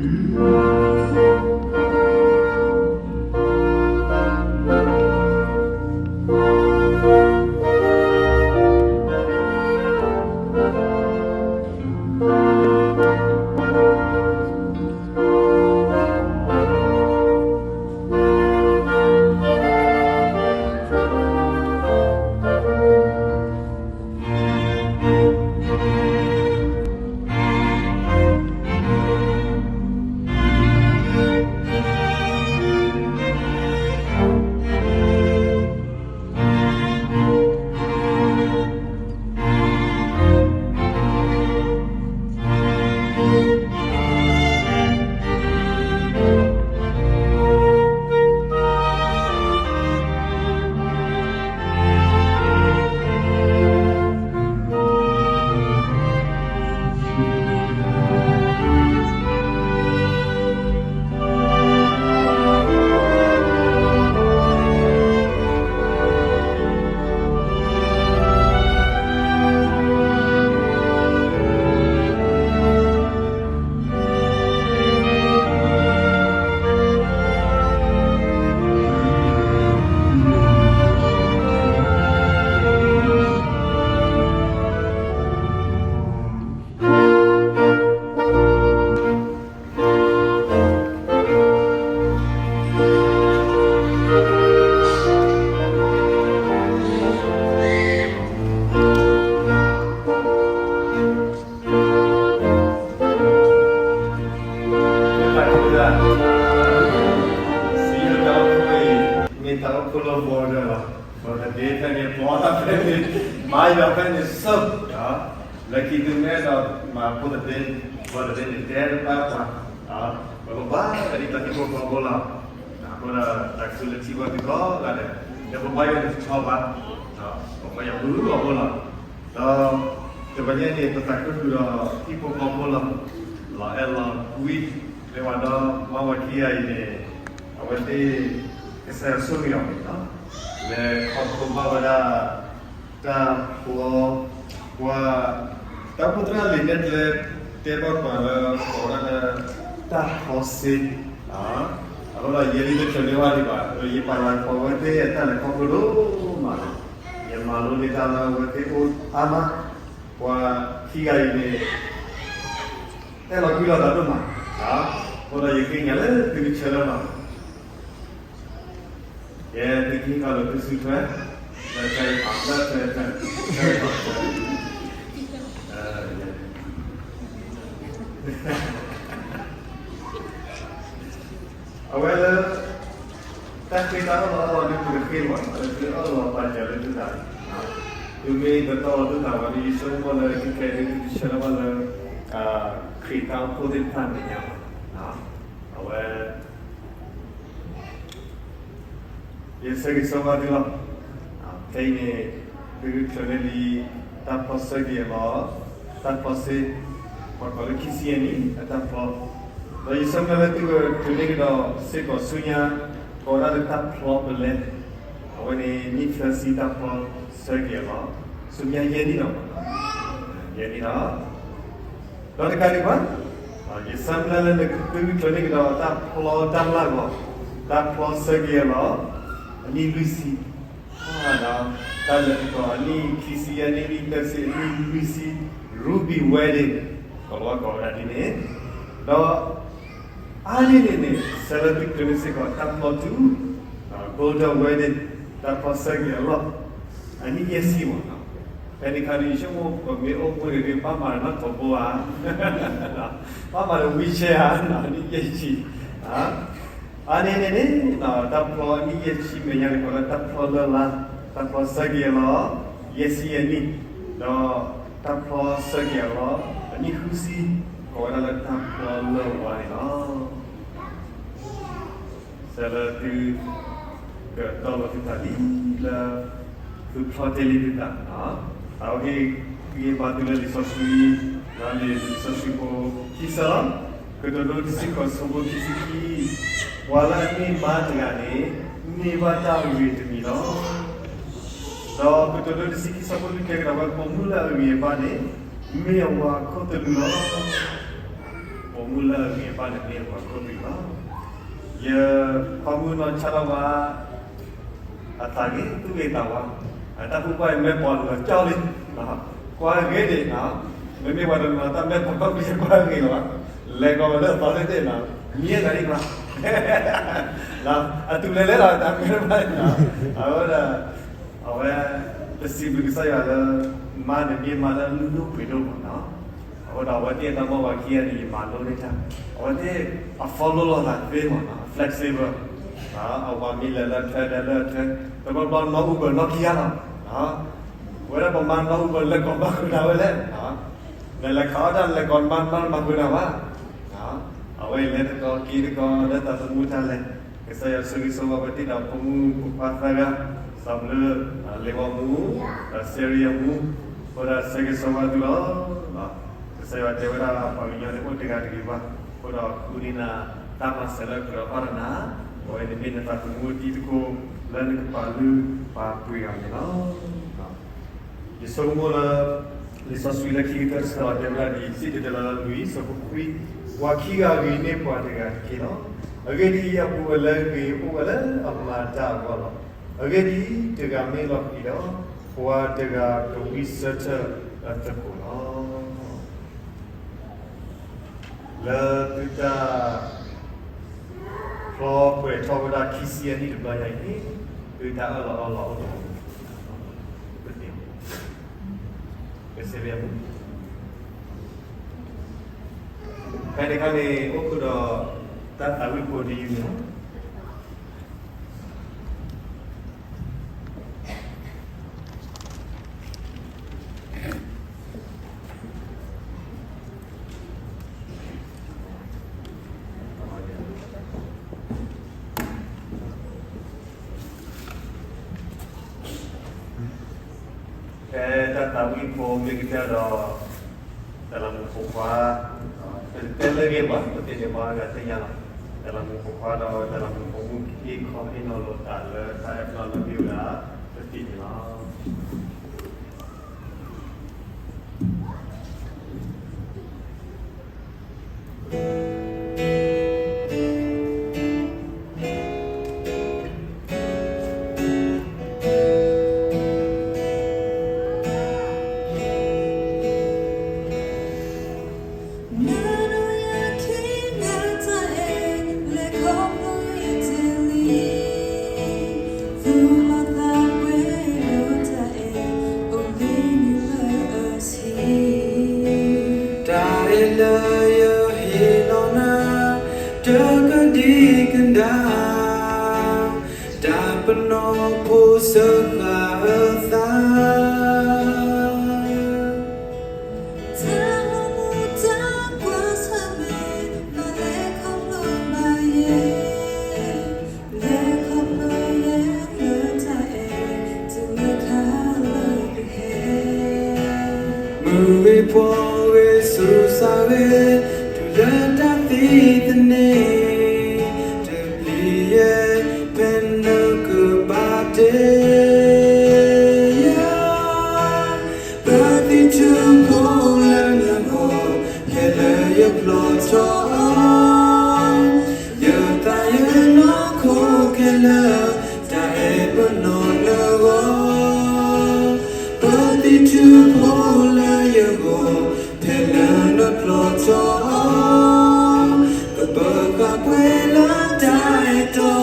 မ့ၢ်တၢ်အိၣ်ဖှိၣ်လၢ border လီၤ. border day ဖဲန့ၣ် ပှၤဖဲန့ၣ် မၤယွၤဖဲန့ၣ် ဆိၣ် လၢခံသုမ့ၢ်အဲၣ်ဒိးမၤဖိသဒ့ border day န့ၣ် တဲတဘၣ်ပှၤ ပကဘၣ်ဝဲဒ်သိးဟံၣ်ဖိဃီဖိလီၤ. အဃိဒီးတၢ်ကစူၢ်လၢထံဖိကီၢ်ဖိလီၤဒီး လၢပဘါယွၤန့ၣ်တဆီဘၣ်, ပဘါယွၤမုာ်အဃိလီၤ. ဒီး တဘျီညါန့ၣ် ပသးခုဃုာ်ဒီးဟံၣ်ဖိဃီဖိလီၤ. လီၤအဲၣ်လီၤကွံ မ့ၢ်ဝဲဒီး မါဝၤခံဂၤအံၤန့ၣ် အဝဲသ့ၣ် ကစၢ်ယွၤဆိၣ်ဂ့ၤအီၤန့ၣ်လီၤ. လဲၤခီဖျိဘၣ်ဝဲဒၣ် တၢ်ဖျီ ပှၤ တၢ်အိၣ်ဖှိၣ်သရၣ်လံာ်နဲၣ်ကျဲ တဲဘၣ်ပှၤလၢ ကိးဝဲဒၣ်လၢ တၢ်ဖျီစ့ အဃိဒီးယဲဒၣ်တချုးန့ၢ်ဘၣ်ဒံးဘၣ် ဒီးယပာ်လၤကပီၤဝဲသ့ၣ်အတၢ်လဲၤခီဖျိဒိၣ်မးလီၤ. ယမၤလိန့ၢ်တၢ်လၢအဝဲသ့ၣ်အိၣ်အါမး, ပှၤခံဂၤအံၤန့ၣ် အဲၣ်လီၤကွံလီၤသးဒိၣ်မး, အဃိဒီးယဃ့ကညးလၢသုကဆၢလၢမး ယဲသုကဟ့ၣ်ခီလၢသုစုထွဲ လၢတၢ်အံၤ လၢတၢ်အံၤ အဝဲလၢ တၢ်ဃ့တၢ်အၢၣ်လီၤအီလီၤဒ်ပကဃ့လီၤ လၢသုအၢၣ်လီၤပာ်စၢၤလၢသုသး, သုမ့ၢ်ပတီၢ်သုသးဝဲန့ၣ် ယဆိကမိၣ်လၢသုခဲအံၤသုတဆၢလၢဘၣ်လၢ ဃ့တၢ်အိၣ်ဖှိၣ်သ့ၣ်တဖၣ်မဲာ်ညါဘၣ်, အဝဲ ယဆၢဂ့ၤဆၢဝါသုလီၤ. ခဲအံၤန့ၣ် သုကချုးန့ၢ်လံ တၢ်ဖျီဆၢက့ၤအလီၢ်, တၢ်ဖျီစ့, ပှၤကိးလၢခံဆံယဲၢ်နံၣ်အတၢ်ဖျီ, ဒီးယဆၢမုၢ်လၢ်လၢသုကချုးန့ၢ်ကဒီးစ့ၢ်ကီးဆူညါ ကိးဝဲဒၣ်လၢတၢ်ဖျီပလဲ, အဝဲန့ၣ်နံၣ်သၢဆံတၢ်ဖျီဆၢက့ၤအလီၢ်, ဆူညါယဲၢ်နံၣ်လီၤ. ယဲၢ်နံၣ်လီၤ. ဒီးတကးဒံးဘၣ်, ယဆၢမုၢ်လၢ်လၢသုကချုးန့ၢ်ကဒီးတၢ်ဖျီတၢ်လၢ်ဂီၤ, တၢ်ဖျီဆၢက့ၤအလီၢ်, အနံၣ်လွံၢ်ဆံ, ဒီးတၢ်လဲၤကဒီးအနံၣ်ခံဆံယဲၢ်နံၣ် နံၣ်သၢဆံ အနံၣ်လွံၢ်ဆံ, Ruby Wedding ကိးလီၤကိးဝဲဒၣ်ဒ်န့ၣ်, ဒီး အါန့ၢ်န့ၣ်န့ၣ် ဆၢလၢသုကချုးန့ၢ်စ့ၢ်ကီးတၢ်ဖျီထူ, Golden Wedding တၢ်ဖျီဆၢက့ၤအလီၢ်, အနံၣ်ယဲၢ်ဆံမး, ဖဲန့ၣ်အခါန့ၣ် ယဆိကမိၣ်ပမ့ၢ်အိၣ်မူန့ၣ် ဘၣ်မၤဒီးနီၢ်ထီဘိဧါ, ဘၣ်မၤဒီး wheelchair ဧါ, အနံၣ်ယဲၢ်ဆံ, အါန့ၢ်န့ၣ်န့ၣ် တၢ်ဖျီအနံၣ်ယဲၢ်ဆံမဲာ်ညါန့ၣ် ကိးလၢတၢ်ဖျီလၢ်လါ, တၢ်ဖျီဆၢက့ၤအလီၢ်, ယဲၢ်ဆံယဲၢ်နံၣ်, ဒီးတၢ်ဖျီဆၢက့ၤအလီၢ်, အနံၣ်ဃုဆံ, ကိးဝဲဒၣ်လၢတၢ်ဖျီလၢ်ဝါန့ၣ်လီၤ. ဆၢလၢသု ကတီၢ်လီၤသုသးလံလၢ သုဖျီတ့ၢ်လံသုသး, အဝဲ ယဘါထုလၢလံာ်စီဆှံ, လံာ်စီဆှံဖိခံဆၢလီၤ. ကတိၤဒိတဆံဃိး ဆၢဖိခံဆံခံ, ပှၤလၢအန့ၢ်ဘါတဂၤန့ၣ် န့ၢ်ဘၣ်တၢ်အဂ့ၤတမံၤလီၤ. ဒီးကတိၤဒိတဆံခံ ဆၢဖိလွံၢ် တဲကဒီးဝဲ ပိာ်မုၣ်လၢအဂံၢ်အဘါန့ၣ် မ့ၢ်အဝၤခိၣ်သလုးလီၤ. မူလၢအဂ့ၤအဘၣ်န့ၣ်မ့ၢ်ပှၤခိၣ်သ့ၣ်လီၤ. ယခွါမုၣ်နီၢ်ဆၣ်ထီၣ်ဝါ အသးဂ့ၤသူၣ်ဂ့ၤသးဝါ, အတၢ်ကူၣ်ဘၣ်အမဲာ်ပီၢ်လီၤကၠီလံ, ကွၢ်ဂ့ၤန့ၣ်, မ့မ့ၢ်ပှၤတနီၤတၢ်မဲာ်ပီၢ်ကီၢ်ပယီၤကွၢ်ဂ့ၤလီၤ, လဲၤကီးဝဲလၢအသီသ့ၣ်သ့ၣ်နီၤ, မံဂၤဒံးကွၢ် အတုၤလဲၤလဲၤလီၤ တၢ်မဲာ်တဘၣ်န့ၣ်, အဝဲဒၣ် အဝဲ ပစံးဘျုးကစၢ်ယွၤလၢ မါန့ၣ်မ့ၢ်မါလၢအလုၢ်ဒိၣ်ပှ့ၤဒိၣ်မးနီၤ, အဃိဒီးအဝဲသ့ၣ်အတၢ်မီၢ်ပှၤခံဂၤန့ၣ် ယမၤလိန့ၢ်တၢ်, အဝဲသ့ၣ်အ follow လိာ်သးသ့မးနီၤ, flexible, အဝၤမ့ၢ်လဲၤလၢထၢ လဲၤလၢထၢ, တဘျီဘျီနီၢ် Uber နီၢ်ခံဂၤလီၤ, ဝဲဒၣ်ပမါနီၢ် Uber လဲၤကိးမၤဃုာ်နၤဝဲလဲၣ် နလဲၤခးအီၣ်တၢ်လဲၤကိးမၤ မၤမၤဃုာ်နၤဘၣ်, အဝဲအံၤလဲၤတကီက့ၤတကီလၢတၢ်သမူတၢ်လဲၤ, ကစၢ်ယွၤဆိၣ်ဂ့ၤဆိၣ်ဝါပှၤသ့ၣ်ဒီးဖိမုၣ်ဖိခွါသၢဂၤ, စီၤဘျုး, လ့ဝါမူ, ဒီးစဲရံအမူ, အဃိဒီးဆၢဂ့ၤဆၢဝါသုလီၤ. ကစၢ်ယွၤတဲဝဲဒၣ် ပှၤကညီန့ၣ်အိၣ်တဂၤတဂ့ၤဘၣ်, အဃိဒီးဃုန့ၢ်နၤတၢ်မၤစၢၤလၢကြၢးအီၣ်တၢ်နၤ, အဝဲန့ၣ်မ့ၢ်နသးသမူတံၤသကိး လၢနကပာ်လုၢ်ပာ်ပှ့ၤအီၤန့ၣ်လီၤ. ယဆိကမိၣ်လၢ လံာ်စီဆှံလၢခံကတၢၢ်တဆၢလီၤ တဲဝဲဒၣ်ဒ်အံၤ, စံၣ်တဲၤတဲလီၤလွံၢ် ဆၢဖိခွံ, ပှၤခံဂၤဂ့ၤန့ၢ်ပှၤတဂၤတက့ၢ်လီၤ. အဂ့ၢ်ဒ်အံၤ, အပူၤအလၢအဂ့ၤအိၣ်ဝဲလၢအမၤတၢ်အဂီၢ်လီၤ. အဂ့ၢ်ဒ်အံၤ, တဂၤမ့ၢ်လီၤဃံၤဒီး, ပှၤတဂၤကဝံၣ်ဆၢထၢၣ်အသကိးလီၤ. လၢသုတၢ်ဖျီပှဲၤထီၣ်ဝဲဒၣ်ခံဆံယဲၢ်နံၣ်တဘျီညါအံၤန့ၣ်, သုတၢ်အၢၣ်လီၤအီလီၤအိၣ်တမံၤ, ကစဲးဘၣ်မူ, ဖဲတခါန့ၣ် အိၣ်ဃုာ်ဒီးတၢ်သးဝံၣ်ဖိတယုၢ်န့ၣ်လီၤ. ဖဲတၢ်သးဝံၣ်ဖိမ့ၢ်ကတၢၢ်ဒီး တၢ်လၢမူးပိာ်ခွါ, ပတဲလၢအဂ့ၢ်ဘၣ် ပသ့ၣ်ညါဘၣ်အဂၤသ့ၣ်ညါလီၤ. တၢ်လၢမူးပိာ်ခွါဒီး တၢ်လၢမူးပိာ်မုၣ်ကဟ့ၣ်ခီဟ့ၣ်နီၤလိာ်သးလၢတၢ်အဲၣ်ဖျါလၢမ့ၢ်ဝဲဒၣ် ပသ့ၣ်ညါလီၤ. တၢ်အဲၣ်လၢယဟ့ၣ်လီၤနၤ, တကဒံကဒါ, တၢ်ပနီၣ်ဖိစၢဃာ်အသး မုၢ်ဂ့ၤပှၤဂ့ၤဆူစးဂ့ၤ, တုၤလၢတၢ်သံသန့ၤ, တပျံၤယဲ ဖဲနကဘၣ်တ့ၢ်ယၤ, ပသံထုဖိလၢနဂီၢ်, ဖဲလၢယဖျီထီၣ်အီၤ, ယသးယနီၢ်ခိခဲလၢာ်, တၢ်အဲၣ်ပနီၣ်နဂီၢ်, ပသံထုဖိလၢယဂီၢ်, ဖဲလၢနဖျီထီၣ်အီၤ, ကပၢၤဃာ်ပှဲၤလၢတၢ်အဲၣ်တီ,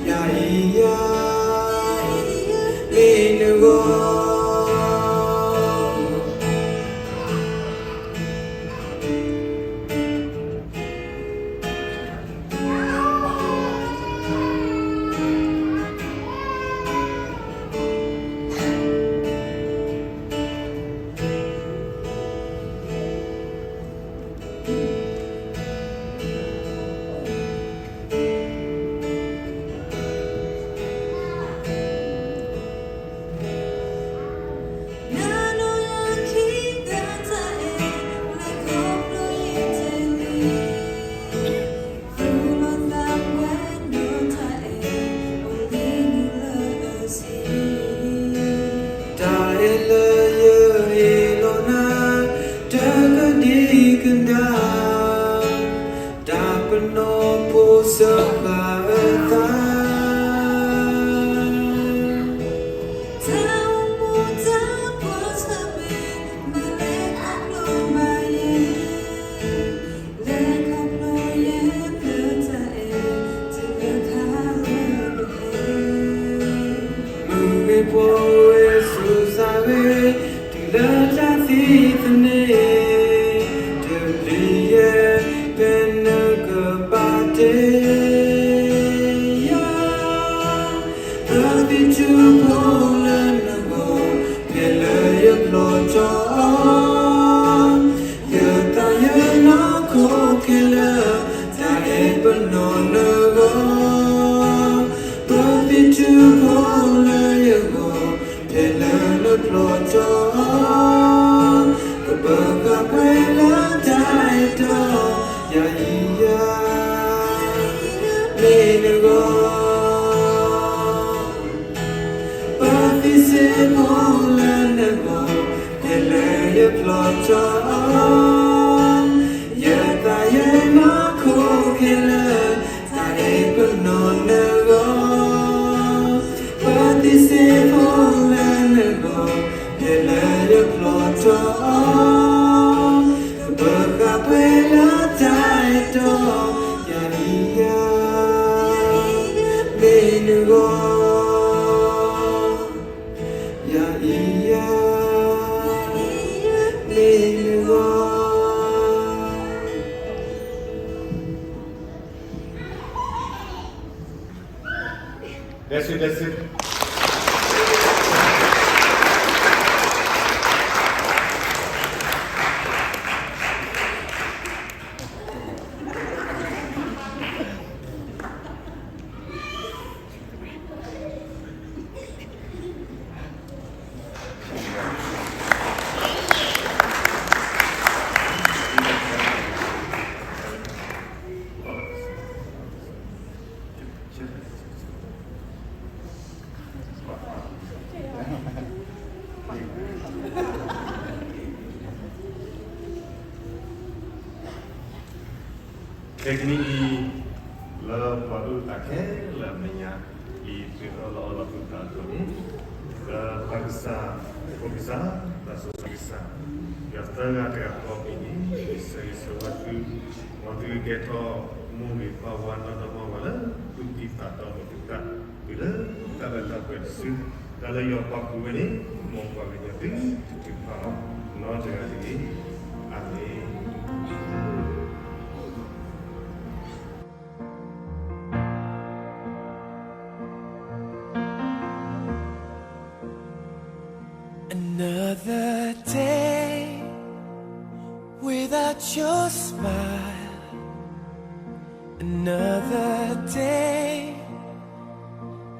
ယၤအံၤယၤအံၤ မ့ၢ်နဂီၢ်. စီၤပၤအသး, တၢ်အိၣ်မူတၢ်ကွၢ်ဆၢၣ်မဲာ် မၤလၢအလိၣ်ဘၣ်ယဲ, လဲၤခီဖျိယဲလၢတၢ်အဲၣ် တုၤလၢခါလၢပဟဲ မုၢ်ဂ့ၤပှၤဂ့ၤ ဆူးစၢ်ဂ့ၤ, တုၤလၢတၢ်သံသန့ၤ, တပျံၤယဲ ဖဲနကပာ်တ့ၢ်ယၤ, ပသံထုဖိလၢနဂီၢ်, ဖဲလၢယပျီၢ်ထီၣ်အီၤ, ယသးယနီၢ်ခိခဲလၢာ်, တၢ်အဲၣ်ပနီၢ်နဂီၢ်, ပသံထုဖိလၢယဂီၢ်, ဖဲလၢနပျီၢ်ထီၣ်အီၤ, ကပၢၤဃာ်ပှဲၤလၢတၢ်အဲၣ်တီ, ယၤအံၤယၤ မ့ၢ်နဂီၢ်, ပသံစ့ဖိလၢနဂီၢ်, ဖဲလၢယပျီၢ်ထီၣ်အီၤ, ယသးယနီၢ်ခိခဲလၢာ်, တၢ်အဲၣ်ပနီၢ်နဂီၢ်, ပသံစ့ဖိလၢနဂီၢ်, ဖဲလၢယပျီၢ်ထီၣ်အီၤ, ကပၢၤဃာ်ပှဲၤလၢတၢ်အဲၣ်တီ, ယၤအံၤယၤ မ့ၢ်နဂီၢ်, ယၤအံၤယၤ မ့ၢ်နဂီၢ်. That's it, that's it. ခဲကနံၣ်အံၤ လၢပှၤဒိၣ်တၢ်ခဲလၢာ်အမဲာ်ညါ လံာ်သုးအၢၣ်လီၤအီလီၤသုသးအသိးန့ၣ်, လၢပၢ်ကစၢ်, ဖိကစၢ်, သးစီဆှံကစၢ်, ယွၤသၢဂၤတဂၤဃီအမံၤန့ၣ် ယဆၢဂ့ၤဆၢဝါသု, မ်သုကကဲထီၣ်မိၢ်ဂ့ၤပၢ်ဝါနီၢ်ဒီမါဝၤလၢ သူၣ်ကံၢ်သးတီဒီးသုသး, တုၤလၢတၢ်လၢတၢ်ပှဲၤတစု, တၢ်လၢယွၤပာ်ဃုာ်ဝဲန့ၣ် မ်ပှၤကညီသုတထုးဖးလီၤ နီတဂၤတဂ့ၤ. အၤမ့ၣ်. Another day without your smile. Another day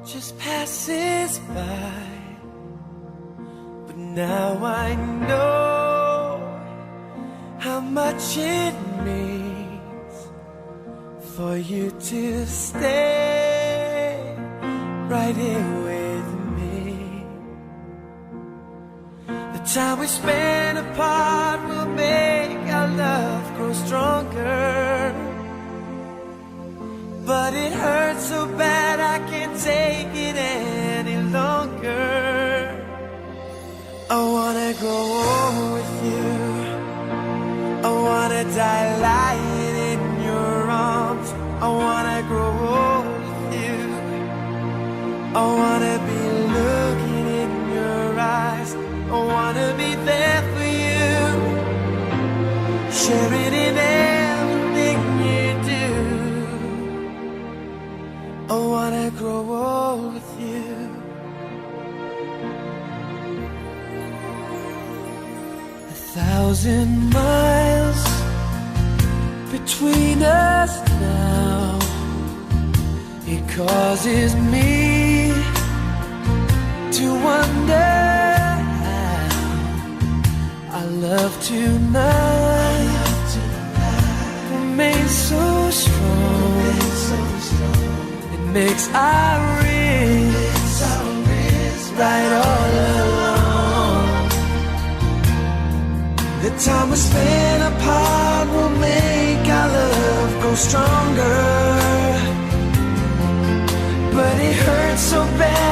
just passes by. But now I know how much it means for you to stay right here with me. The time we spend apart will make our love grow stronger. But it hurts so bad I can't take it any longer. I wanna grow old with you. I wanna die lying in your arms. I wanna grow old with you. I wanna be looking in your eyes. I wanna be there for you, sharing in everything you do. I wanna grow old with you. A thousand miles between us now. It causes me to wonder how our love tonight remains so strong. It makes our risk right all along. The time we spend apart will make our love grow stronger. But it hurts so bad.